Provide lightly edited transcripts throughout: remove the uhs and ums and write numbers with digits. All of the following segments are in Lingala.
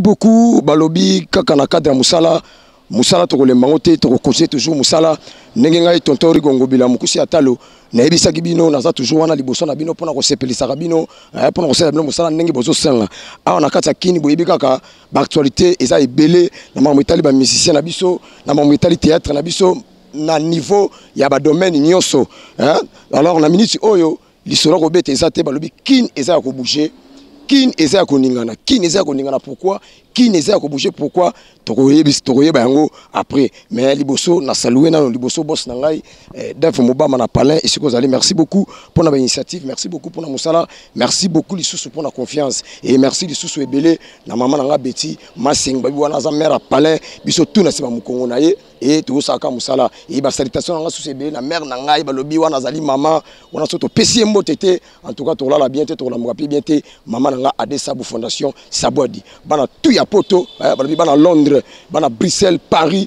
beaucoup. Balobi kaka na cadre ya mosala, mosala tokolemba yango te, tokocontinue toujours mosala. Ndenge ngai tonton Rigo Ngobila Mokusi ya talo nayebisaki bino, naza toujours wana liboso na bino mpona kosepelisaka bino, mpona kosala bino mosala ndenge bozosenga. Awa na kati ya Kini, boyebi kaka baactualité eza ebele na makambo etali bamusicien na biso, na makambo etali théâtre na biso, na niveau ya badomaine nyonso. Alors na minute oyo, lisolo kobeta eza te. Balobi Kine eza ya kobouge, Kine eza ya koningana, Kine eza ya koningana. Pourquoi Kine eza ya kobouge? Pourquoi? Tokoyeba yango après. Mais liboso na salue nano liboso boss na ngai, Dave Mobama na Palin esika ozali. Merci beaucoup mpona bainitiative, merci beaucoup mpona mosala, merci beaucoup lisusu mpona confiance et merci lisusu ebele na mama na ngai Beti Maseng. Babi wana aza mare ya Palin, biso tu na nsima mokongo na ye e tokosalaka mosala. E basalutation na ngai susu ebele na mare na ngai. Balobi wana azali mama wana, so topesi ye mbote te, en tout cas tokolala bien te, tokolamuka mpe bien te. Mama na nga Ade Sabu, Fondation Sabwadi, bana tu ya Poto, balobi bana Londres, bana Bruxelles, Paris,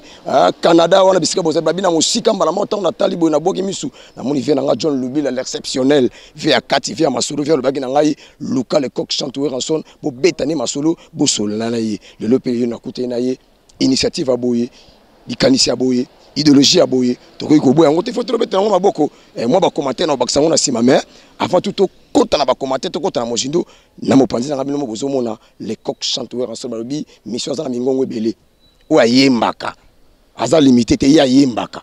Canada, wana bisika bozali, babi na mosika. Mbala moko ntango natali boye, nabwaki misu, namoni vie na nga John Lubila l'exceptionnel, vie ya kati, vie ya masolo. Vie alobaki na ngai: "Luka le coq chante Werrason, bobetani masolo, bosolola na ye." Lelo mpe ye nakutani na ye. Initiative ya boye, likanisi ya boye, idéologie ya boye, tokoki koboya yango te. Faut tolobeta yango maboko. Mwa bacommentaire na kobakisa yango na nsima, mais avant tout tokɔta na bacommentaire, tokɔta na mozindo. Na mopanzi nanga, bino mo bozomona le coq chante Werrason. Balobi mission aza na mingongo ebele oyo ayembaka, aza limité te, ye ayembaka.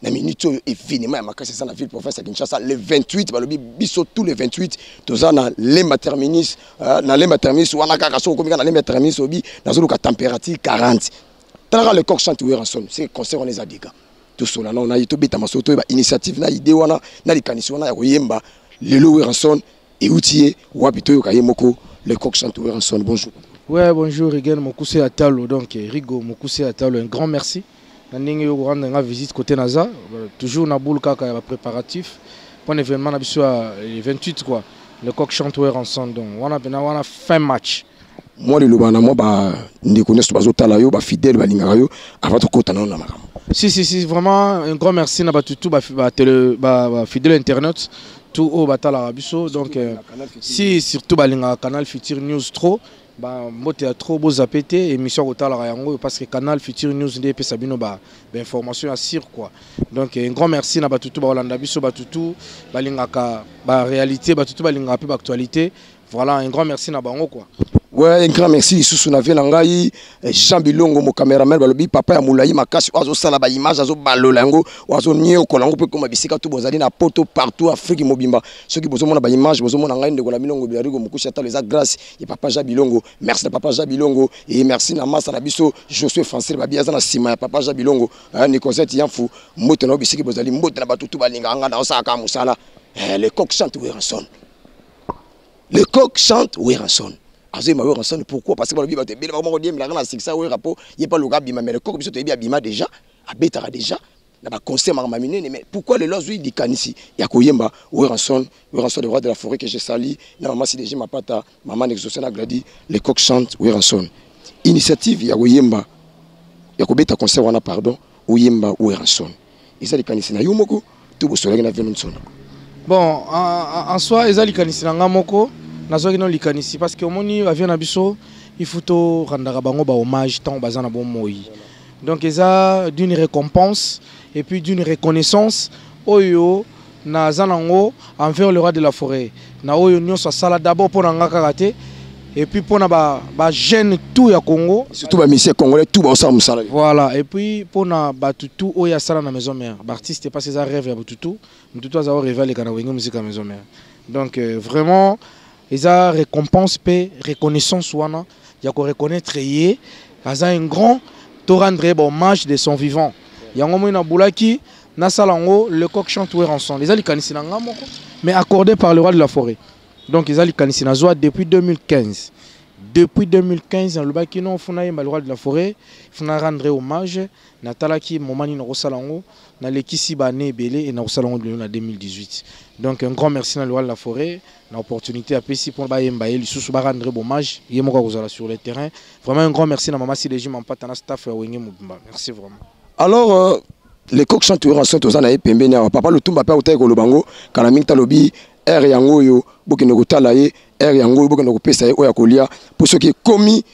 Na minute oyo, événement ya makasi eza na ville province ya Kinshasa le 28. Balobi biso tous les 28 toza na Lemba Terminus, na Lemba Terminus wana kaka. Soki okomi kaka na Lemba Terminus, obi nazoluka température 40, talaka le coq chante Werrason. C'est concert wana eza dega. Tosola nao na ye, tobeta masolo, toyeba initiative na idée wana na likanisi wana ya koyemba lelo Werrason euti ye wapi. Toyoka ye moko. Le coq chante Werrason, bonjour. Ouais, bonjour Rigen Mokuse Atalo. Donc, Rigo Mokuse Atalo, un grand merci. Na ndenge yo rendre nga visite côté naza, toujours na boule kaka ya préparatif pour un événement na biso le 28 quoi. Le coq chante ensemble, donc wana pena wana fin match. Mwa liloba na mwa bandeko nyonso bazotala yo, bafidèle balingaka yo, avant tokota nano na makambo. Si si si, vraiment un grand merci na batu tout ba télé ba fidèle internet tout oyo batalaka biso. Donc si surtout balingaka Canal Future News trop, bambote ya trop. Bozape te émission kotalaka yango parce que Canal Future News nde epesa bino bainformation ya sûr quoi. Donc un grand merci na batutu bakolanda biso, batutu balingaka baréalité, batutu balingaka mpe baactualité. Voilà, un grand merci na bango quoi. Ouais, un grand merci lisusu na vie na ngai Jean Bilongo, mo cameraman. Balobi papa ya molai makasi oyo azosala baimage, azobalola yango, oyo azoniokola yango mpe koma bisika tu bozali na Poto, partout Afrique mobimba. Soki bozomona baimage, bozomona ngai ndeko na Bilongo Bilarigo Mokusi Atalo, eza grâce ya papa Jean Bilongo. Merci na papa Jean Bilongo et merci na masa na biso Josué Français. Babi aza na nsima ya papa Jean Bilongo, Nicosette Yanfu, mbote na yo bisiki bozali. Mbote na bato tu balingaka ngai, naosalaka mosala. Le coq chante Werrason, le coq chante Werrason, azoyemba Werrason. Pourquoi? Parce que balobi bato ebele bakoma kodiembelaka na succès Wera mpo ye mpe aluka abima. Mais le coq, biso toyebi, abima déjà, abetaka déjà na baconcert, makambo ya minene. Mais pourquoi lelo azwi likanisi ya koyemba Werrason? Werrason, le roi de la forêt que je sali, na mama CDG Mapata, mama Nexocien na Gladi. Le coq chante Werrason, initiative ya koyemba, ya kobeta concert wana, pardon, oyemba Werrason, eza likanisi na yo moko to bosolaki na Veno Nsona? Bon, en soi eza likanisi na nga moko. Nazwaki no likanisi parce que omoni bavie na biso, il faut torandaka bango bahommage ntango baza na bomoi. Donc eza d'une récompense et puis d'une reconnaissance oyo naza nango envers le roi de la forêt, na oyo nyonso asala d'abord mpo na nga kaka te, et puis mpona bajeune ba tout ya Congo. Surtout bamusicien congolais tout baosala mosala. Voilà, et puis mpona bato tout oyo asala na Maison Mère, baartiste, parce eza rêve ya bato tout. Motu tout aza orêve aleka na Wenge Musique ya Maison Mère. Donc vraiment eza récompense mpe reconnaissance wana ya koreconnaître ye aza un grand, to rendre ye bahommage de son vivant. Yango moi nabulaki nasala yango. Le coq chante ensemble eza likanisi na nga moko, mais accordé par le roi de la forêt. Donc eza likanisi nazwa depuis 2015. Depuis 2015 nalobaki non, funa yemba le roi de la forêt, funa rendre hommage. Natalaki moment nini nakosala yango, nalekisi bane ebele e nakosala yango lelo na 2018. Donc un grand merci na le roi de la forêt na opportunité apesi mpona bayemba ye lisusu, barendre hommage, ye moko akozala sur le terrain. Vraiment un grand merci na mama Sideji Mampata na staff ya Wenge mobimba. Merci vraiment. Alors le coq chante Werrason, toza na ye pembeni awa. Papa Lutumba mpe autaki koloba ngo kala mingi, talobi Heure yango oyo bokende kotala ye, heure yango oyo bokende kopesa ye oyo akolia, mpo soki ekomi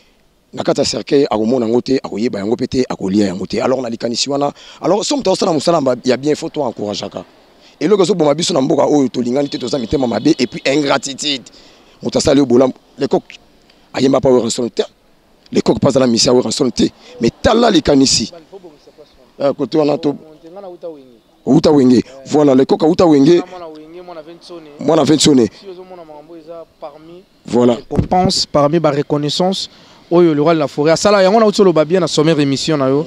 na kati ya cercueil akomona yango te, akoyeba yango mpe te, akolia yango te. Alors na likanisi wana, alors so moto azosala mosala ya bien, faut to encourageaka. Eloko ezoboma biso na mboka oyo, tolingani te, toza mitema mabe et puis ingratitude. Moto asali yo bolamu, Lecoq ayemba pa Werrason te, Lecoq mpe azala misi ya Werrason te, mais tala likanisi kote wana to outa Wenge. Voilà, Lecoq auta Wenge, mwana Vensone. Voilà. Récompense parmi ba reconnaissance oyo le roi de la forêt asala yango, nauti oloba bien na sommaire émission na yo,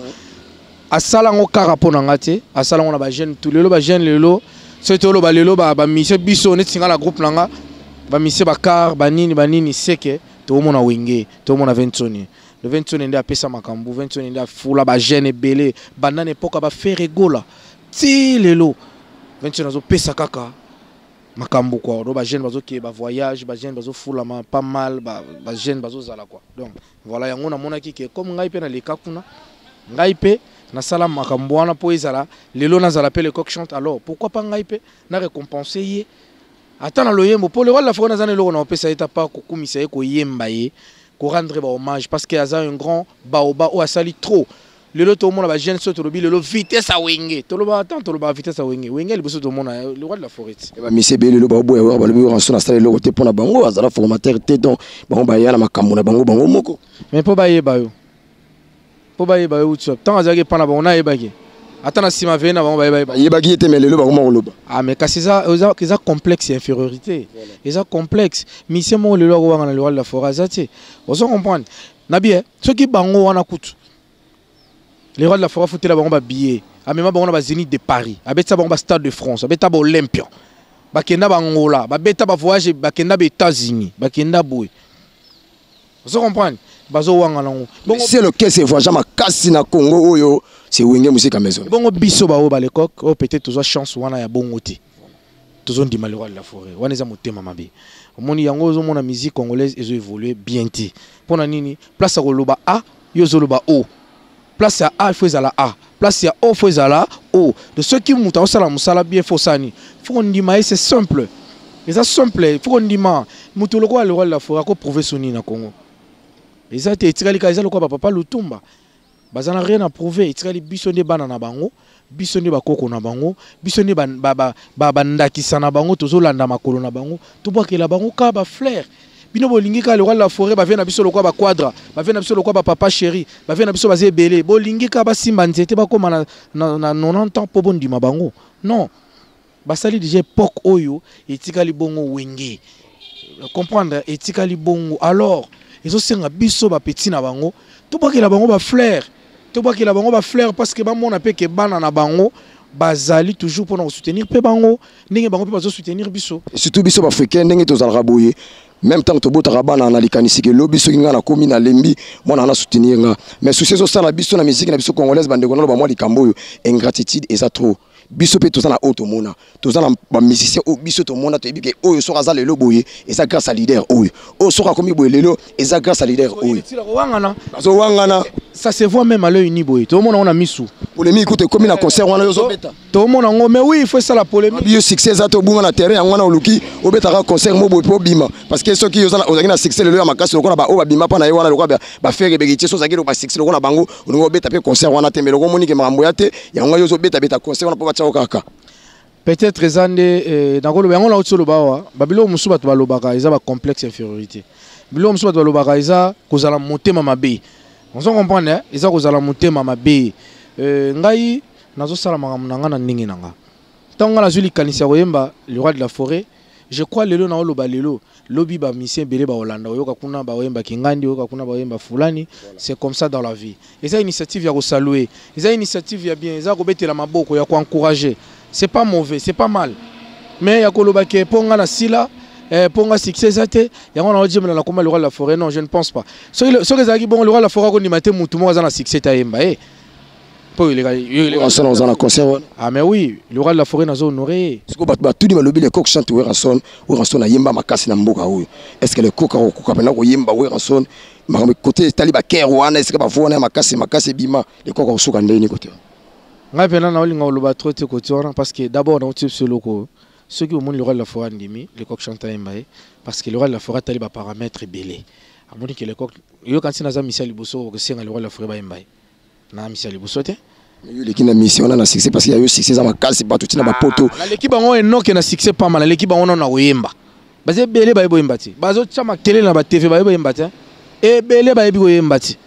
asala yango kaka mpo na nga te, asala yango na bajeune tout. Lelo bajeune, lelo soki toloba lelo bamusicien biso neti nga na groupe na nga, bamusicien bacar banini banini, seke toomona Wenge, toomona Vensoni. Le Vensoni nde apesa makambo, Vensoni nde afula bajeune ebele banda na epoka baFerre Gola ti lelo. Vensoni azopesa kaka makambo quoi. Donc bajeune bazokee bavoyage, bajeune bazofulama pas mal, bajeune bazozala quoi. Donc voilà, yango namonaki ke comme ngai mpe naleka kuna, ngai mpe nasala makambo wana mpo ezala lelo nazala mpe Le Coq Chante. Alors pourquoi pas ngai mpe na récompense ye ata na loyembo? Mpo le roi de la forêt, naza na eloko na kopesa ye ta pa kokumisa ye, koyemba ye, korendre bahommage, parce que aza un grand baoba oyo asali trop. Lelo tomona bajeune, so tolobi lelo vitesse ya Wenge, toloba atan toloba vitesse ya Wenge, Wenge liboso tomona le roi de la forêt. Bamisi ebele lelo baoboya Wera, balobi Werrason asala eloko te mpo na bango, azala formateur te, donc bango baya na makambo na bango, bango moko. Mais mpo bayeba yo, mpo bayeba yo uti wapi? Ntango azalaki epa na bango, nayebaki ata na nsima veye na bango bayeba. Bayebaki ye te, mais lelo bakoma koloba. Ah, mais kasi eza complexe ya infériorité, eza complexe. Musicien moko lelo akobanga na le roi de la forêt aza te. Ozo comprendre na bien? Soki bango wana kutu, le roi de la forêt afutela bango babillet, amema bango na bazénith de Paris, abetisa bango bastade de France, abeta baOlympia, bakenda bangola, babeta bavoyage, bakenda baÉtats-Unis, bakenda boye. Ozo comprendre? Bazowanga nango. C'est le caisse voyage makasi na Congo oyo, c'est Wenge Musica Maison. Bongo biso baoyo balecoq oyo peut-être tozwa chance wana ya bongo te, tozondima le roi de la forêt wana, eza motema mabe. Omoni yango, ozomona musique congolaise ezo évolue bien te. Mpo na nini? Place ya koloba a, yo ozoloba o. Place ya a, faut ezala a, place ya o, faut ezala o. De soki moto aosala mosala bien, faut osala nini? Faut kondima ye. C'est simple, eza simple, faut kondima moto lokola le roi de la forêt. Akoprouve so nini na Congo? Eza te, etikali kaka eza lokola bapapa Lutumba, baza na rien à prouver. Etikali biso nde bana na bango, biso nde bakoko na bango, biso nde bandakisa na bango, tozolanda makolo na bango, tobwakela bango kaka bafleur. Bino bolingi kaka le roi de la forêt, bavie na biso lokola baquadra, bavie na biso lokola bapapa chéri, bavie na biso baza ebele. Bolingi kaka basimba nzete, bakóma na 90 ans mpo bondima bango? Non, basali déjà époque oyo, etikali bongo Wenge. Comprendre, etikali bongo. Alors ezosenga biso bapeti na bango tobwakela bango bafleur, tobwakela bango bafleur, parce que bamona mpe ke bana na bango bazali toujours mpona kosoutenir mpe bango ndenge bango mpe bazosoutenir biso. Surtout biso baafricain, ndenge tozalaka boye, même ntango tobotaka bana na likanisi ke lobi soki ngai nakomi, nalembi, mwana wana soutenir nga. Mais souci ezosala biso na musique na biso congolaise, bandeko, naloba mwa likambo oyo, ingratitude eza trop. Biso mpe toza na oyo tomona, toza na bamusicien oyo biso tomona, toyebi ke oyo soki aza lelo boye, eza grâce à leader oyo, oyo soki akomi boye lelo, eza grâce à leader oyo. Kowangana. Bazowangana. Ça se voit même à l'œil nu boye, tomona ngo na misu. Polémique kuta ekomi na concert wana yo ozobeta. Tomona ngo, mais oui, il faut esala polémique. Yo succès eza te, obunga na terrain, yango wana oluki obetaka concert mo boye mpo obima, parce que soki ozalaki na succès lelo ya makasi lokola baoyo babima mpa na ye wana, lokola baFerre, baHéritier, so ozalaki basuccès lokola bango, olingi obeta mpe concert wana te. Mais loko omoni ke makambo ya te, yango yo ozobetabeta concert wana mpo batiako kaka. Peut-être eza nde nakoloba yango, nauti oloba awa, babiloko mosusu bato balobaka eza bacomplexe infériorité, biloko mosusu bato balobaka eza kozala motema mabe. Ozo comprendre, eh? Eza kozala motema mabe. Ngai nazosala makambo na ngai na ndenge na nga. Ntango ngai nazwi likanisi ya koyemba le roi de la forêt, je crois lelo naoloba, lelo lobi bamusicien ebele baolanda, oyoka kuna baoyemba Kingandi, oyoka kuna baoyemba fulani. C'est comme ça dans la vie. Eza initiative ya kosaluer, eza initiative ya bien, eza kobetela maboko, ya koencourager. C'est pas mauvais, c'est pas mal. Mais ya koloba ke mpo nga na sila, mpo nga succès eza te, yango na ojemela na koma le roi de la forêt, non, je ne pense pas. Soki ezalaki bongo, le roi de la forêt akondima te mutu moko aza na succès te ayemba ye mpo Werrason oza na concert wana. Ah mais oui, le roi de la forêt nazo honoré. Sikoyo bato batuni, balobi Le Coq chante Werrason. Werrason ayemba makasi na mboka oyo, est ce que Le Coq akokoka mpena koyemba Werrason? Makambo kote etali bakere wana, esika bavo wana ya makasi makasi ebima, Le Coq akosuka ndeni kote wana? Ngai mpena naolinga koloba trop te kote wana, parce que d'abord nauti biso eloko oyo. Soki omoni le roi de la forêt andimi le coq chante ayemba ye, parce que le roi de la forêt atali baparamètre ebele, amoni ke le coq yoka ntina aza misia liboso okosenga le roi de la forêt bayemba ye na misia liboso te. Yo oleki na mission wana na succès, parce que ya yo succès eza makasi, bato ntina bapoto. Naleki bango enoke na succès pamba, naleki bango nano na koyemba. Baza ebele bayebi koyemba te, bazotya makelele na batv, bayebi koyemba te, ebele bayebi koyemba te.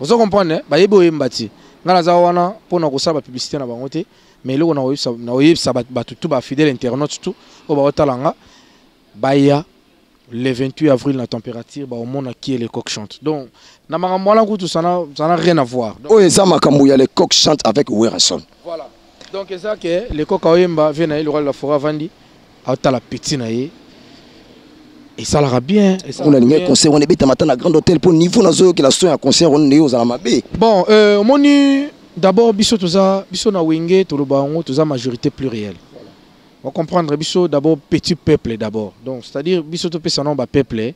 Ozo comprendre, bayebi koyemba te. Ngai naza wana mpona kosala bapublicité na bango te, mais eloko nakoyebisa bato tu, bafidèle internaute tu oyo baotala nga, baya le 28 avril na température, baomona qui est le coq chante. Donc na makambo wana kutu ça n'a rien à voir. Oyo eza makambo ya le coq chante avec Werrason. Voilà, donc eza ke le coq aoyemba vie na ye, le roi de la forêt avandi aotala petit na ye, esalaka bien. Kuna alingi concert wana ebetama ata na grand hôtel, mpo niveau nazoyokela son ya concert wana ndenge ozala mabe. Bon, omoni, d'abord biso toza, biso na Wenge toloba yango, toza majorité plurielle. On comprendre biso d'abord petit peuple d'abord, donc c'est-à-dire biso topesa nano bapeuple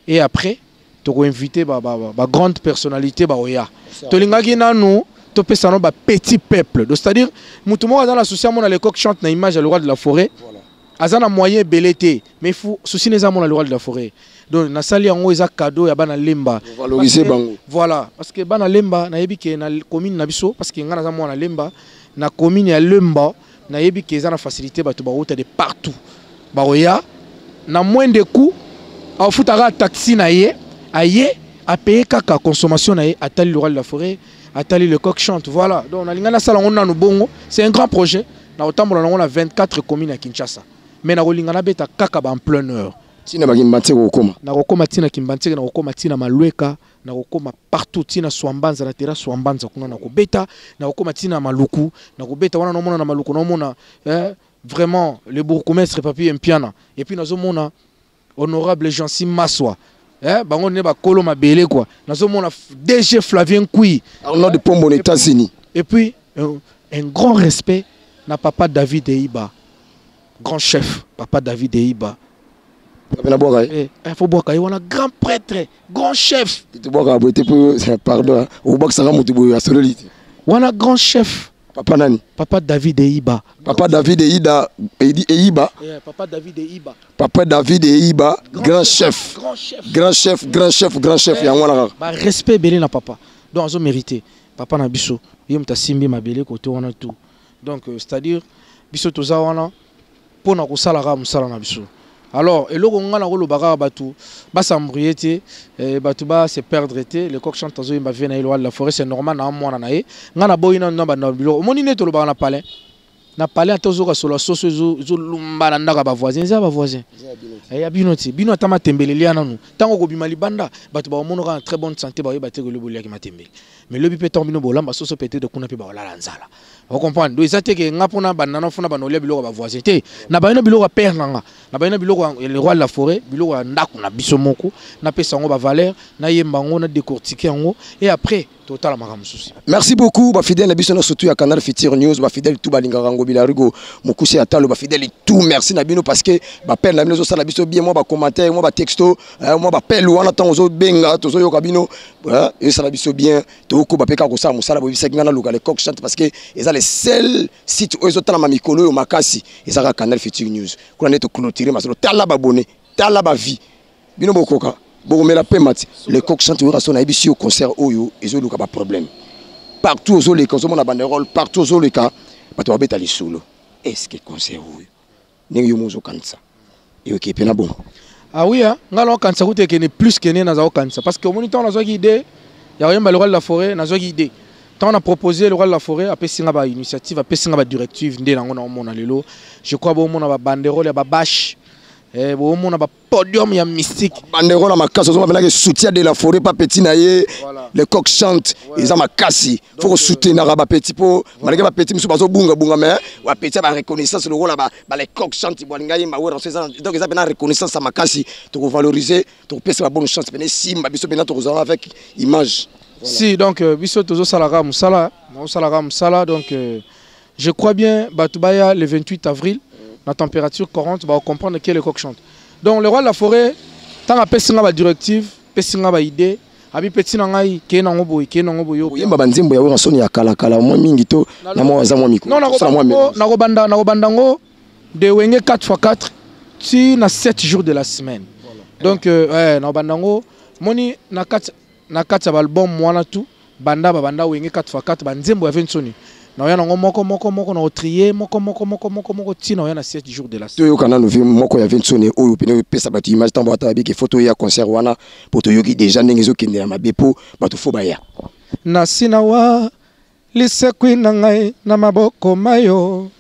et après tokoinvite ba grande personnalité baoya. Tolingaki nanu topesa nano bapetit peuple, donc c'est-à-dire motu moko aza na souci amona le coq chante na image ya le roi de la forêt. Aza na moyen ebele te, mais fu souci na eza amona le roi de la forêt. Donc nasali yango, eza cadeau ya bana Lemba. Valoriser bango. Voilà, parce que bana Lemba, nayebi ke na commune na biso, parce que ngai naza mwana Lemba, na commune ya Lemba, nayebi ke eza na facilité, bato bauta de partout bakoya na moins de coût. Afutaka taxi na ye, aye apaye kaka consommation na ye, atali le roi de la forêt, atali le coq chante. Voilà, donc nalingai nasala yango nanu bongo. C'est un grand projet, na kotambola nango na 24 commune ya Kinshasa, mais nakolinga nabeta kaka ba en pleine heure. Ntina bakimba te kokoma. Nakokoma ntina Kimbanseke, nakokoma ntina Malweka, nakokoma partout, ntina Swambanza, na terrain Swambanza kuna nakobeta, nakokoma ntina Maluku nakobeta wana. Naomona na Maluku, naomona vraiment le bourgmestre Papi Mpiana, et puis nazomona honorable Jansi Maswa, bango nde bakolo mabele quoi. Nazomona DG Flavien Nkui. Arnaud de Pombo na États-Unis. Et puis un grand respect na papa David Eiba, grand chef papa David Eiba. Ape nabwaka ye. Faut bwaka ye wana, grand prêtre, grand chef. Tobwaka boye te mpo, pardon, obwakisaka motu boye asololi te. Wana grand chef. Papa nani? Papa David Eiba. Papa David Eida Eiba. Yeah, papa David Eiba. Papa David Eiba, grand chef. Grand chef. Grand chef, grand chef, grand chef yango wana kaka. Ba respect ebele na papa, donc azo mérité. Papa na biso, ye moto asimbi mabele kote wana tout. Donc c'est à dire biso toza wana mpona kosala kaka mosala na biso. Alors eloko nga nakoloba kaka, bato bas'embrouiller te, bato base perdre te. Le coq chante azoyemba vie na ye, le roi de la forêt, c'est normal na mwana na ye. Nga naboyi nanu na banda biloko. Omoni nde tolobaka na palin, na palin ata ozoka solo soso ezolumba na ndako ya bavoisin, eza ya bavoisin, ya bino te. Bino ata matembele lia nanu, ntango okobima libanda, bato bakomona kaka na très bonne santé, bakoyeba te kolobi oliaki matembele. Mais lobi mpe ntango bino bolamba soso, peut-être kuna mpe bakolala nzala. Ocomprendre? Donc eza te ke nga mpona banda na funa banda olia biloko ya bavoisin te. Na bayina biloko ya père na nga, na bayina biloko ya le roi de la forêt, biloko ya ndako na biso moko, napesa yango bavaleur, nayemba yango, na décortique yango, et après totala makambo mosusu. Merci beaucoup bafidèle na biso nyonso tu ya Canal Futur News, bafidèle tu balingaka Ngobila Rigo mokuse ya talo, bafidèle tout, merci na bino, parce que bapele na bino ezosala biso bien. Mwa bacommentaire, mwa batexto, mwa bapele wana, ntango ozobenga tozoyoka bino, ezosala biso bien. Tokoba mpe kaka kosala mosala. Boyebisaki ngai naluka le coq chante, parce que eza le seul site oyo ezotalama mikolo oyo makasi, eza kaka Canal Futur News. Kuna nde toclôture masolo. Tala babone, tala bavie, bino bokoka bokomela pema ti le coq chante oyoka so. Nayebi si yo concert oyo ezoluka baproblème partout, ozoleka ozomona banderole partout, ozoleka bato babeta lisolo. Est ce que concert oyo ndenge yo mo ozokanisa eyoki mpe na bongo? Ah oui, hein? Nga naokanisa kutu ekende plus kende naza kokanisa, parce que omoni, ntango nazwaki idée ya koyemba le roi de la forêt, nazwaki idée ntango na proposé le roi de la forêt, apesi nga bainitiative, apesi nga badirective, nde nango naomona lelo. Je crois bomona babanderole ya babâche, bomona bapodium ya mystique. Banderole ya makasi, ozomona mpenaki soutien de la forêt pa petit na ye. Le coq chante eza makasi, faut kosoutenaka bapeti, mpo malgré bapeti mosusu bazobungabunga, mais bapeti ya bareconnaissance lokola ba le coq chante boalinga yemba Wera. Donc eza mpena reconnaissance ya makasi, tokovaloriser, tokopesa babonne chance pene esimba biso mpena tokozala avec image. Si, donc biso tozosalaka mosala, naosalaka mosala. Donc je crois bien bato baya le 28 avril na température 40, bakocomprendre que le coq chante. Donc le roi de la forêt, ntango apesi nga badirective, apesi nga baidée, abi peti na ngai kee nango boye, kee nango boye. Oyemba banzembo ya Wera soni ya kalakala mwa mingi to na mwa aza mwa mikolo? Nakobanda ngo. De Wenge 4x4 ti na 7 jours de la semaine. Donc na banda yango moni na kati ya baalbum wana tout banda babanda Wenge 4x4, banzembo ya Vensoni naoya nango moko moko moko, na otrier moko moko moko moko moko ti naoya na 7 jours de la semaine. Toyoka nanu vie moko ya Vensoni oyo pene opesa bato image ntango ata babiki fo toya concert wana, mpo toyoki déjà ndenge ezokende na mabe, mpo bato fo baya. Nasina wa lisekwi na ngai na maboko mayo,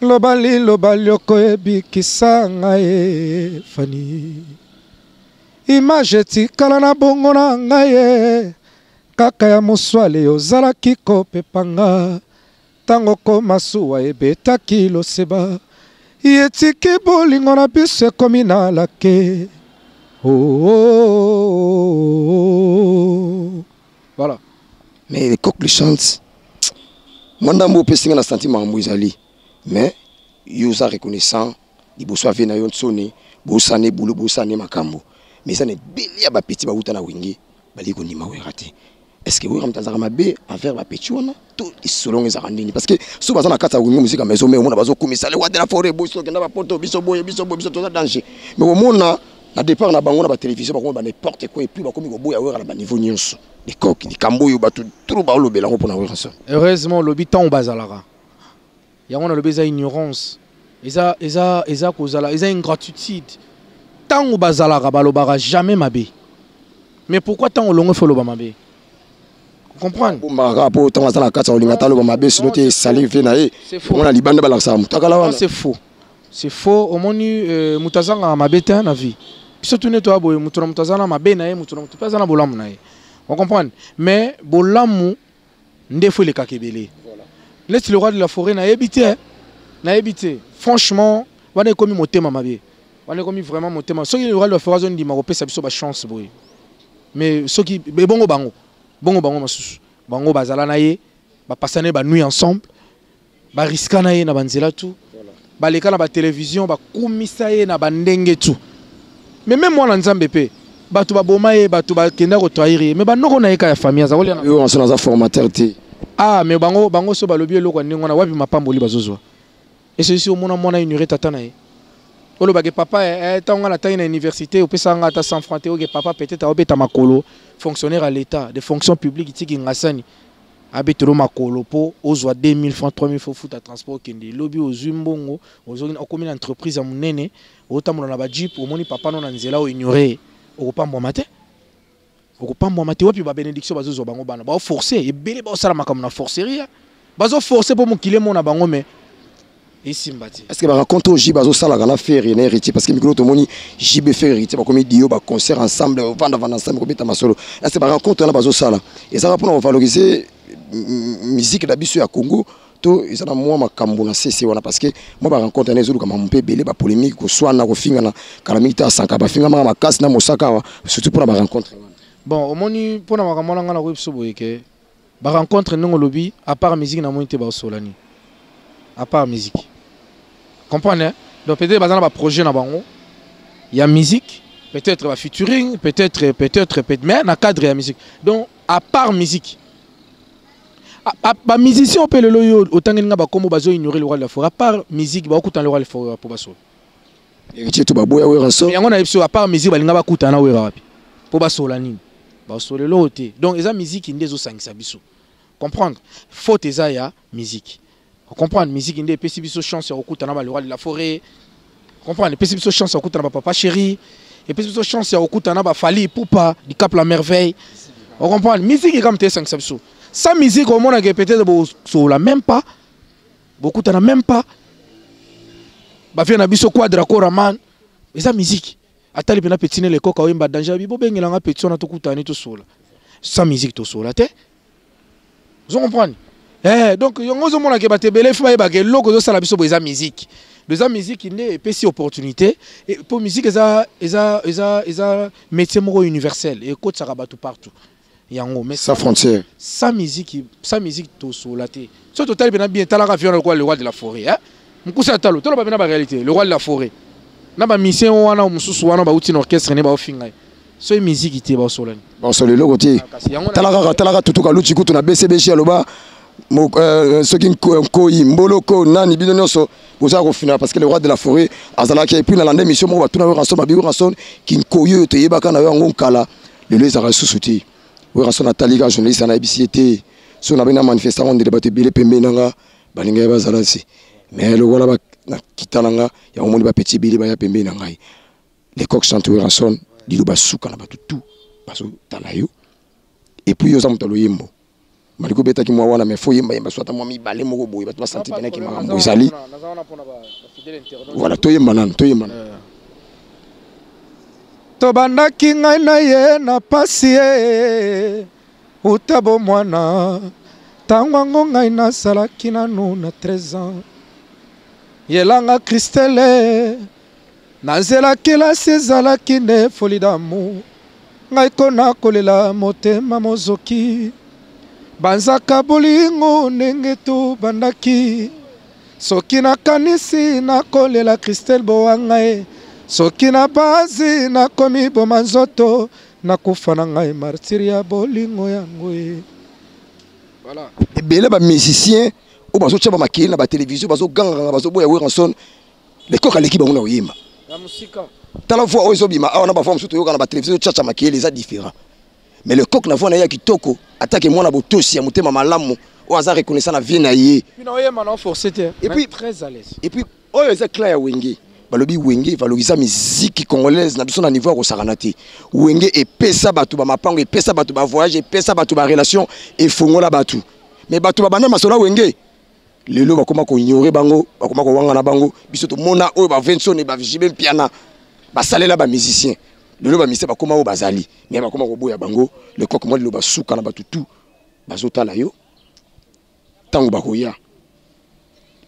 loba liloba lyoko ebikisa ngai. Fani image etikala na bongo na ngai ye kaka ya moswale ozalaki kopepanga ntango komasuwa ebetaki loseba etiki bolingo na biso ekomi na lake. Oh, oh, oh, oh. Voilà. Mais le coq le chante, mwa ndambo opesi nga na senti makambo ezali, mais yo oza reconnaissant liboso ave na yo ntsoni bosane bulu bosane makambo, mais eza na ebele ya bapeti bauta na Wenge baliki kondima Wera te. Est ce que Wera moto azalaka mabe envers bapeti wana to lisolongo ezalaka ndeni? Parce que so baza na kati ya Wenge Musica Maison Mère, omona bazokumisa le roi de la forêt, boso okenda bapoto, biso boye, biso boye, biso toza danger, mais omona na départ na bango na batélévision bakomi ba n'importe quoi, et puis bakomi koboya Wera na baniveau nyonso. Lecoq, likambo oyo bato trop baolobela yango mpona Wera so. Heureusement olobi ntango bazalaka yango, nalobi eza ignorance, eza kozala, eza ingratitude. Ntango bazalaka balobaka jamais mabe, mais pourquoi ntango olongo efo oloba mabe? Comprendre? Bombaka kaka mpo ntango aza na kati ya kolinga ta aloba mabe, sino te esali ve na ye. C'est faux. Omona libanda balakisaka moto akala wana. C'est faux, c'est faux. Omoni moto azangaka mabe te na vie. Biso tuni toya boye, moto na moto aza na mabe na ye, moto na moto mpe aza na bolamu na ye, on comprendre? Mais bolamu nde fo elekaka ebele. Neti le roi de la forêt, nayebi te, nayebi te franchement. Wana ekomi motema mabe, wana ekomi vraiment motema. Soki le roi de la forêt azondima kopesa biso bachance boye, mais soki ebongo bango, bongo bango masusu, bango bazala na ye, bapasana ye banuit ensemble, bariska na ye na banzela tu, baleka na batélévision, bakumisa ye na bandenge tu. Mais même mwana Nzambe mpe bato baboma ye, bato bakenda kotrahir ye, mais banoko na ye ka ya famille aza kolia na Oyo wanso naza formateur te. Ah, mais bango so balobi eloko ya ndenge wana, wapi mapamboli bazozwa? Esosi omona mwana ignore tata na ye, olobake papa, ntango nga natangi na université, opesaka nga ata 100 franc te. Oke papa peut-être aobeta makolo, fonctionnaire à l'état de fonction publique, tiki ngasani abetelo makolo mpo ozwa 2000 francs, 3000 francs, futa transport okende. Lobi ozwi mbongo, okomi na entreprise ya monene, otambola na bajeep, omoni papa no na nzela, oignore, okopambwama te, okopambwama te. Wapi babénédiction bazozwa? Bango bana baoforce ebele, baosala makambo na forcerie, bazoforce mpo mokili emona bango, mais esimba te. Est ce que barencontre oyo JB azosalaka na Ferre na Héritier, parce que mikolo tomoni JB, Ferre, Héritier bakomi dio baconcert ensemble, ovandavanda ensemble, kobeta masolo, est ce que barencontre wana bazosala ezalaka mpona kovaloriser musique na biso ya Congo to eza na mwa makambo na sese wana? Parce que mwa barencontre wana ezoluka makambo mpe ebele, bapolémique, koswana, kofingana. Kala mingi te asanka bafingamaka makasi na mosaka awa, surtout mpona barencontre wana. Bon, omoni, mpona makambo wana, ngai nakoyebi biso boye ke barencontre ndenge olobi, à part musique namoni te baosolani à part musique, comprendre, hein? Donc peut-être baza na baprojet na bango ya musique, peut-être bafeaturing, peut-être, peut-être, peut mais na cadre ya musique. Donc à part musique, bamusicien mpe lelo oyo otangeli nga bakombo bazo ignorer le roi de la forêt, à part musique bakokutana le roi de la forêt po basola? Héritier to baboya Wera so. Yango na biso, à part musique balinga bakutana Wera wapi mpo basola nini? Basola eloko te. Donc eza musique nde ezosangisa biso, comprendre? Faute eza ya musique, comprendre? Musique nde epesi biso chance ya kokutana ba le roi de la forêt, comprendre? Epesi biso chance ya kokutana bapapa chéri, epesi biso chance ya kokutana baFally Ipupa du Cap la merveille, ocomprendre? Musique kama te esangisa biso. Sans musique omonake peut-être bosola même pas, bokutana même pas. Bavie na biso Quadra Koraman, eza musique. Atali mpena petit ne lekoka oyemba danger, abi bobengelanga petit wana tokutani tosola. Sans musique tosola te, ozo comprendre? Donc yango ozomonake bato ebele fo bayebaka eloko ezosala biso boye eza musique. Eza musique nde epesi opportunité mpo musique eza métier moko universel, ekotisaka bato partout yango. Mais sans frontière. Sans musique, sans musique tosola te. So totali mpena bien, talaka vion lokola le roi de la forêt, hein? Mokusi atalo, toloba mpena baréalité, le roi de la forêt na bamisien wana mosusu wana bauti na orchestre ne baofinga ye, so ye musique te baosolani. Baosola eloko te. Kasi yango Tala kaka, tala kaka, tutuka luti kutu na BCBG aloba. Soki Nkoyi Mboloko nani, bino nyonso boza kofina, parce que le roi de la forêt azalaki. Et puis nalanda émission moko, batuna Werrason, babi Werrason, kinkoyi oyo toyebaka na yo yango nkala, lelo ezalaka lisusu te. Werrason atali kaka journaliste, anayebisi ye te: so nabengi na manifestant ngo, ndele bato ebele pembeni nanga balingaki bazala se, mais lokola nakita na nga yango, moni bapeti ebele baya pembeni na ngai. Le Coq chante, Werrason, liloba suka na bato tu bazotala yo. Et puis yo oza moto ya loyembo, maliko obetaki mwa wana, mais faut yemba yemba so ata mwa mibale moko boye, bato basanti penaki makambo ezali. Voilà, toyemba nanu, toyemba nanu. Tobandaki ngai na ye na pasi ye uta bomwana. Ntango yango ngai nasalaki nanu na 13 ans, yelanga Kristele na nzela kelasi ezalaki nde folie d'amour. Ngai kona kolela, motema mozoki, banzaka bolingo ndenge tobandaki. Soki nakanisi, nakolela. Kristel bowanga ye, soki na bazi nakomi boma nzoto, nakufa na ngai martyr ya bolingo yango ye. Voilà. Ebele bamusicien oyo bazotia bamakeli na batelevizio, bazoganganga, bazoboya Werrason, Le Coq aleki bango na koyemba. Tala voix oyo ezobima awa na bavoix mosusu toyoka na batelevizio, tchacha makeli eza différent, mais Le Coq na voix na ye ya kitoko, atake mwana botosi ya motema malamu oyo aza reconnaissant na vie na ye. Et puis très à l'aise. Et puis oyo eza clan ya Wenge. Balobi Wenge valorisa musique congolaise na biso na niveau ya kosakana te. Wenge epesa bato bamapango, epesa bato bavoyage, epesa bato barelation, efongola bato. Mais bato babanda masolo ya Wenge lelo bakoma koignore bango, bakoma kowanga na bango. Biso tomona oyo baVinsone, baJB Mpiana basalela bamusicien. Lelo bamusicien bakoma oyo bazali, mais bakoma koboya bango. Le Coq, mwa lelo basuka na bato tu bazotala yo. Ntango bakoya,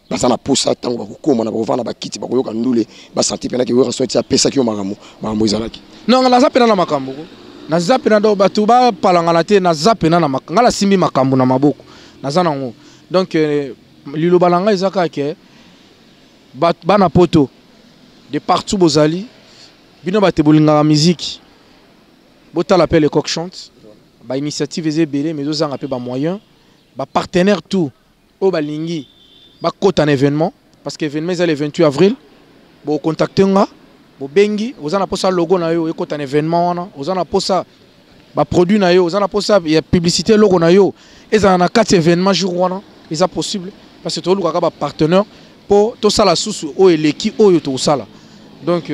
baza na posa, ntango bakokóma na bakovanda bakiti, bakoyoka ndule, basanti mpenaki Werrason eti apesaki yo makambo, makambo ezalaki. Non, naza mpena na makambo ko, naza mpena do bato bapalangana te. Naza mpena na ngai, nasimbi makambo na maboko, naza nango. Donc liloba na ngai eza kaka ke bana poto de partout bozali, bino bato bolingaka musique, botala mpe Le Coq chante. Bainitiative eza ebele, mais ezozanga mpe bamoyen. Bapartenaire tout oyo balingi bakota na événement, parce que événement eza le 28 avril, bocontacte nga, bobengi. Oza na mposa logo na yo ekota na événement wana, oza na mposa baproduit na yo, oza na mposa ya publicité, eloko na yo ezala na kati événement jour wana, eza possible, parce que tolukaka bapartenaire mpo tosala susu oyo eleki oyo tokosala. Donc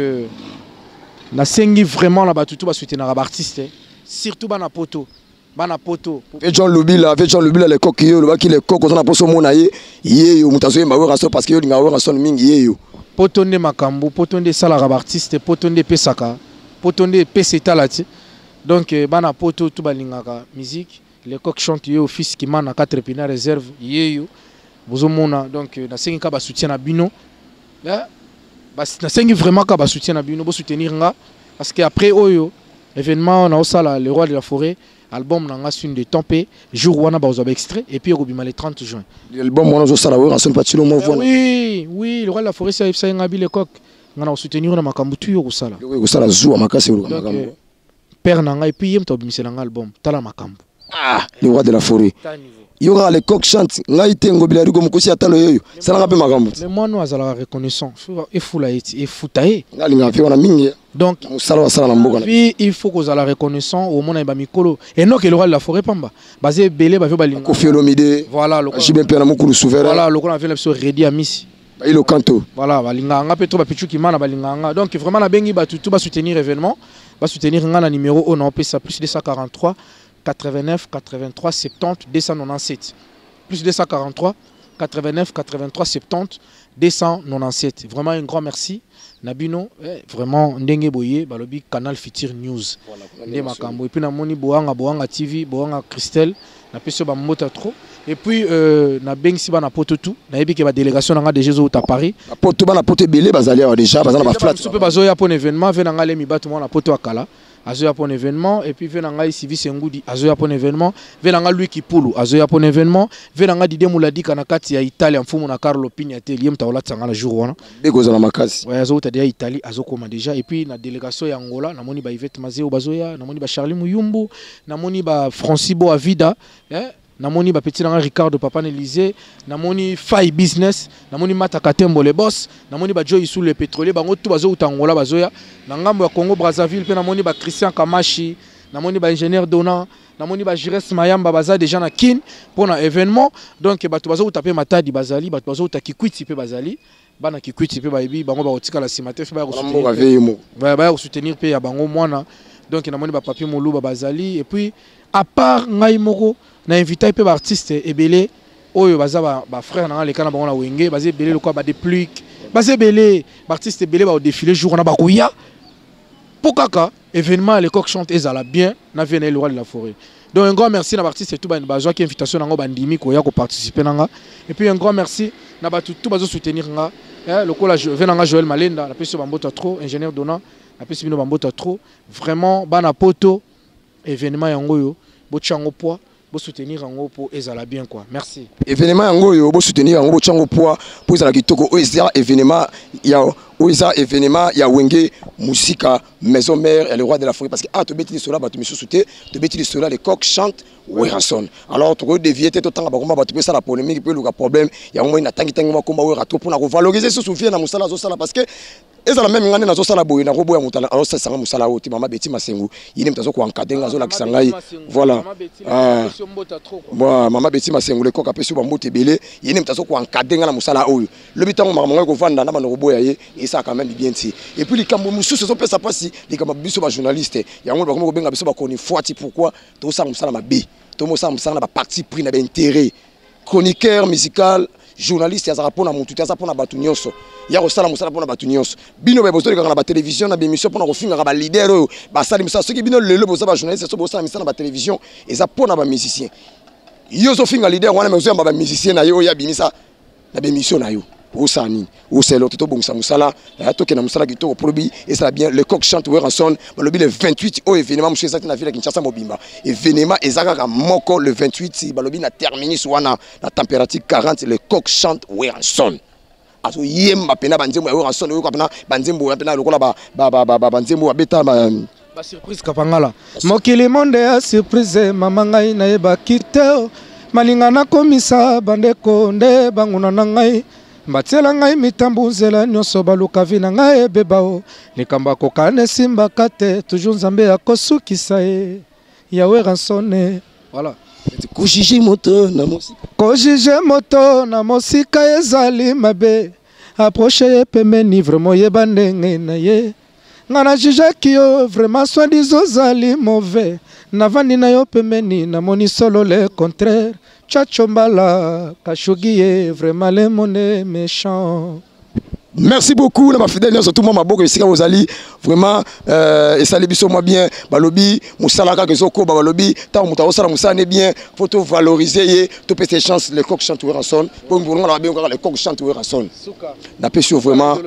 nasengi vraiment na bato tu basoutenaka baartiste, surtout bana poto, bana poto. Ve John Lubila, ve John Lubila, Le Coq, yo olobaki Le Coq oza na mposa omona ye, ye yo moto azoyemba Werrason, parce que yo olingaka Werrason mingi, ye yo. Poto nde makambo, poto nde esalaka baartiste, poto nde epesaka, poto nde epesa etala ti. Donc bana poto tu balingaka musique, Le Coq chante, ye office Kimana 4 pina réserve, ye yo bozomona. Donc nasengi ka basoutien na bino, nasengi vraiment ka basoutien na bino, bosoutenir nga, parce que après oyo événement naosala, le roi de la forêt, album na nga Signe de temps mpe jour wana bazwa baextrait et puis ekobima le 30 juin. Album wana ozosala, Werrason patilo mwa voix. Oui, le roi de la forêt si ayebisa ye nga bi Le Coq, nga na kosoutenir na makambo tu yo kosala. Kosala zuwa makasi, oluka makambo. Père na ngai, puis ye moto abimisela nga album, tala makambo. Ah, le roi de la forêt, yo kaka Le Coq chante, ngai te, Ngobila Rigo mokosi atalo yoyo, salanga mpe makambo. Mais mwana azalaka reconnaissant, efula ye ti efuta ye. Ngai alingaka mpe wana mingi. Donc mosala basala na mboka. Puis il faut kozala reconnaissant. Omona bamikolo enoke, le roi de la forêt pamba, baza ebele bavio balinga. Kofi Olomide. Voilà. JB mpe na mokulu souverain. Voilà, lokola na biso Redi Amisi. Bailo Kanto. Voilà, balingaka nga mpe to bapichuki mana balingaka nga. Donc vraiment nabengi bato tu basoutenir événement, basoutenir nga na numéro oyo naopesa: plus 243 89 83 70 297, plus 243 89 83 70 297. Vraiment un grand merci na bino, vraiment ndenge boye balobi Canal Future News nde makambo. Et puis namoni Boanga, Boanga TV, Boanga Christelle, napesi yo bambota trop. Et puis nabengisi bana poto tu, nayebi ke badélégation na nga déjà ezouta Paris. Poto, bana poto ebele bazali awa déjà, baza na baflat. Mpe bazoya mpo na événement. Ve na ngai Lemi Bato, mwana poto ya kala, azoya mpo na événement. Et puis ve na ngai Sivis Ngudi azoya mpo na événement. Ve na ngai Louis Kipulu azoya mpo na événement. Ve na ngai Dide Muladika na kati ya Italia, mfumu na Carlo Pigna te, ye moto akolatisa nga na jour wana. Be kozala makasi. Ouais, azouta déjà Italie, azokoma déjà. Et puis na délégation ya Angola, namoni ba Yvette Mazeo bazoya, namoni ba Charlie Muyumbu, namoni ba Francis Bo Avida, eh? Namoni ba petit nanga Ricardo papa Nelise, namoni Fai Business, namoni Mata Katembo le boss, namoni ba Joy Sous le pétrolier, bango tout bazo uta Angola bazoya. Na ngambo ya Congo Brazzaville pe namoni ba Christian Kamashi, namoni ba ingénieur Dona, namoni ba Jires Mayamba baza déjà na Kin pour na événement. Donc bato bazo uta pe Matadi bazali, bato bazo uta Kikwiti pe bazali. Bana Kikwiti pe bayebi bango bakotikala nsima te, fe baya kosoutenir pe ya bango mwana. Donc namoni ba Papi Moluba bazali, et puis à part ngai moko na invité pe ba artiste ebele oyo baza ba frère na leka na bango na Wenge, baza ebele lokwa ba Deplick, baza ebele ba artiste ebele ba défiler jour na bakoya po kaka événement le coq chante ezala bien na vie na le roi de la forêt. Donc un grand merci na ba artiste tout ba bazwa ki invitation nango ba ndimi koya ko participer nanga, et puis un grand merci na ba tout bazo soutenir nga, eh lokola je vais nanga Joël Malenda na pesi ba mbota trop, ingénieur Dona na pesi bino ba mbota trop, vraiment bana poto événement yango yo botyango poids, bo soutenir yango po ezala bien quoi. Merci. Événement yango yo bo soutenir yango botyango poids po ezala kitoko. Oyo eza événement ya, oyo eza événement ya Wenge Musica Maison Mère ya le roi de la forêt, parce que ah tobeti lisolo bato misusu te, tobeti lisolo le coq chante Werrason. Alors toko dévier te, totanga bakomba bato pesa la polémique pe luka problème yango moi na tangi tangi makomba Werra trop pona ko valoriser susu vie na musala zo sala, parce que ezala même ngane nazo sala boye na robo ya mutala, alors ça sanga musala oti mama Betty Masengu yini mtazo ko encadrer ngazo la kisangai. Voilà. Ah bon, mama Betty Masengu le coq apesi ba mbote belé yini mtazo ko encadrer ngana musala oyo lobi tango mama ngai ko vanda na bana robo ya ye et ça quand même bien ti. Et puis likambo mususu zo pesa pasi likambo biso ba journaliste yango ba komo ko benga biso ba koni fuati, pourquoi to sala musala mabe, to mosala musala na ba parti pris na ba intérêt. Chroniqueur musical, journaliste azaka pona mutu te, aza pona batu nyonso. Ya kosala mosala pona batu nyonso. Bino ba bozoli kaka na ba télévision na ba émission pona kofinga ba leader oyo basali misala. Soki bino lelo boza ba journaliste so bosala misala na ba télévision eza pona ba musicien. Yo zo finga leader wana mais ozo yamba ba musicien na yo ya bimisa na ba émission na yo. Osala nini? Osala eloko te, tobongisa mosala, tokenda mosala kitoko po lobi ezala bien. Le coq chante Werrason, balobi le 28 oyo événement mosusu eza te na ville ya Kinshasa mobimba. Événement eza kaka moko le 28, balobi na terminus wana na température 40, le coq chante Werrason. Azoyemba pena ba nzembo ya Werrason, oyoka pena ba nzembo ya pena lokola ba nzembo ya beta ba Ba surprise kapangala. Mokili monde ya surprise, mama ngai nayebaki te. Malinga nakomisa bandeko nde banguna na ngai. Batiela ngai mitambu nzela nyonso baluka vi na ngai ebeba o. Likambo akokana esimbaka te, toujours Nzambe akosukisa ye. Ya Werrason. Voilà. Kojuge moto na mosika. Kojuge moto na mosika ezali mabe. Approche ye pembeni vraiment yeba ndenge na ye. Nga na jugeaki yo vraiment soi-disant ozali mauvais. Navandi na yo pembeni namoni solo le contraire. Tchatcho Mbala, Kashugi ye vraiment le monde est méchant. Merci beaucoup na ba fidèle nyonso tout moi maboko esika bozali vraiment esali biso moi bien. Balobi musala kaka ezokoba, balobi tango moto azosala mosala ne bien, faut to valoriser ye, to pesa chance le coq chante Werrason. Po ngolonga na babengo kaka le coq chante Werrason. Na pesi yo vraiment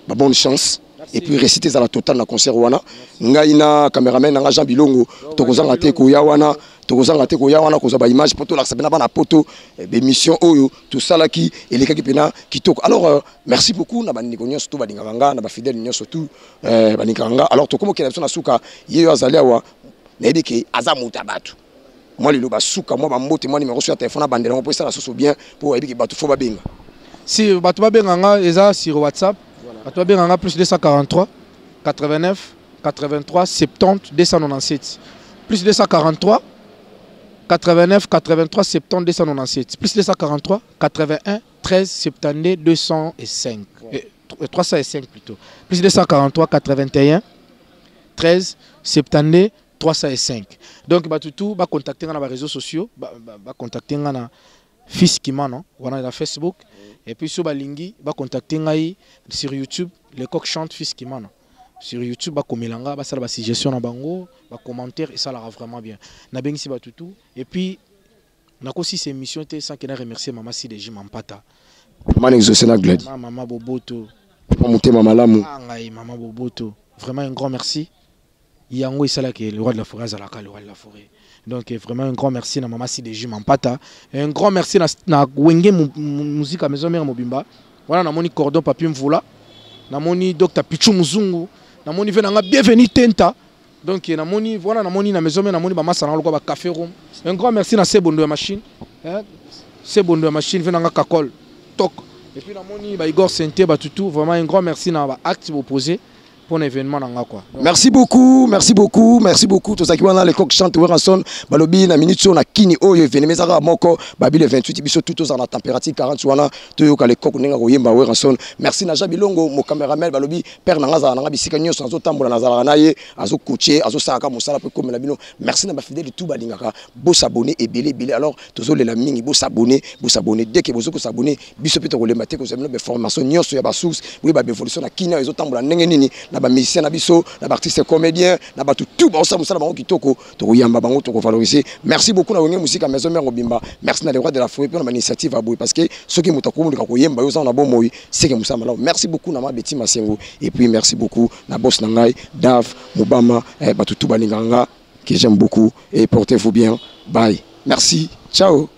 ba bonne chance. Et puis réciter za la totale na concert wana. Ngai na cameraman na Jean Bilongo, tokozanga te koya wana, tokozanga te koya wana kozwa ba image poto lakisa pena bana poto, ba émission oyo tosalaki elekaki pena kitoko. Alors merci beaucoup na bandeko nyonso to balingaka nga, na ba fidèle nyonso tout balingaka nga. Alors tokomokela biso na suka, ye yo azali awa, nayebi ke aza moto ya bato. Moi lelo basuka, moi bambote, moi numéro sur ya téléphone abandela ngo po esala susu bien, po oyebi ke bato fo babenga. Si bato babenga nga eza sur WhatsApp. Bato babenga nga plus 243 89 83 70 297. Plus 243 89 83 70 297. Plus 243 81 13 72 205. 305 plutôt. Plus 243 81 13 72 305. Donc bato tout ba contacter nga na ba réseaux sociaux, ba contacter nga na Fils Kimano, wana na Facebook. Et puis sur balingi ba contacter ngai sur YouTube, le coq chante Fils Kimano. Sur YouTube ba komelanga, ba sala ba suggestion na bango, ba commentaire et ça la vraiment bien. Na bengisi ba tutu et puis nakosi cette émission te sans que na remercier mama Sideji Mampata. Mama Exaucé na Glad. Mama, mama Boboto. Mama Mutema malamu. Ah, ngai mama Boboto. Vraiment un grand merci. Yango esalaki le roi de la forêt azalaka le roi de la forêt. Donc vraiment un grand merci na mama Sideji Mampata. Un grand merci na Wenge musique à Maison Mère Mobimba. Voilà na moni cordon Papi Mvula. Na moni Docteur Pichou Muzungu. Na moni venanga bienvenue Tenta. Donc na moni voilà na moni na Maison Mère na moni ba masa na lokwa ba café room. Un grand merci na Sebondo ya machine. Hein? Sebondo ya machine ve nanga kakol tok. Et puis namoni ba Igor Sente ba tutu vraiment un grand merci na ba acte opposé pour l'événement nanga quoi. Donc, merci beaucoup, merci beaucoup, merci beaucoup. Tozaki wana le coq chante Werrason balobi na minute na kini oyo événement ezaka moko babi le 28 biso tout tozala na température 40 wana toyoka le coq ndenge koyemba Werrason. Merci na Jean Bilongo mo cameraman balobi père nanga azala nanga bisika nyonso azotambola nazalaka na ye azocoacher azosalaka mosala mpe komela bino. Merci na bafidèle tout balingaka bosabonner ebele ebele. Alors tozolela mingi bosabonner, bosabonner dès que bozo kosabonner biso mpe tokolemba te kozwa bino bainformation nyonso ya basource boyeba baévolution na kini ezotambola ndenge nini na bamusicien na biso na baartiste comédien na bato tout baosala mosala bango kitoko tokoyamba bango tokovaloriser. Merci beaucoup na Wenge Musica Maison Mère mobimba. Merci na le roi de la forêt mpe na bainitiative ya boye parce que soki moto akomolika koyemba yo oza na bomoi seke mosala malamu. Merci beaucoup na mabeti Masengo et puis merci beaucoup na boss na ngai Dave Mobama eh, bato tout balingaka nga que j'aime beaucoup et portez-vous bien. Bye, merci, ciao.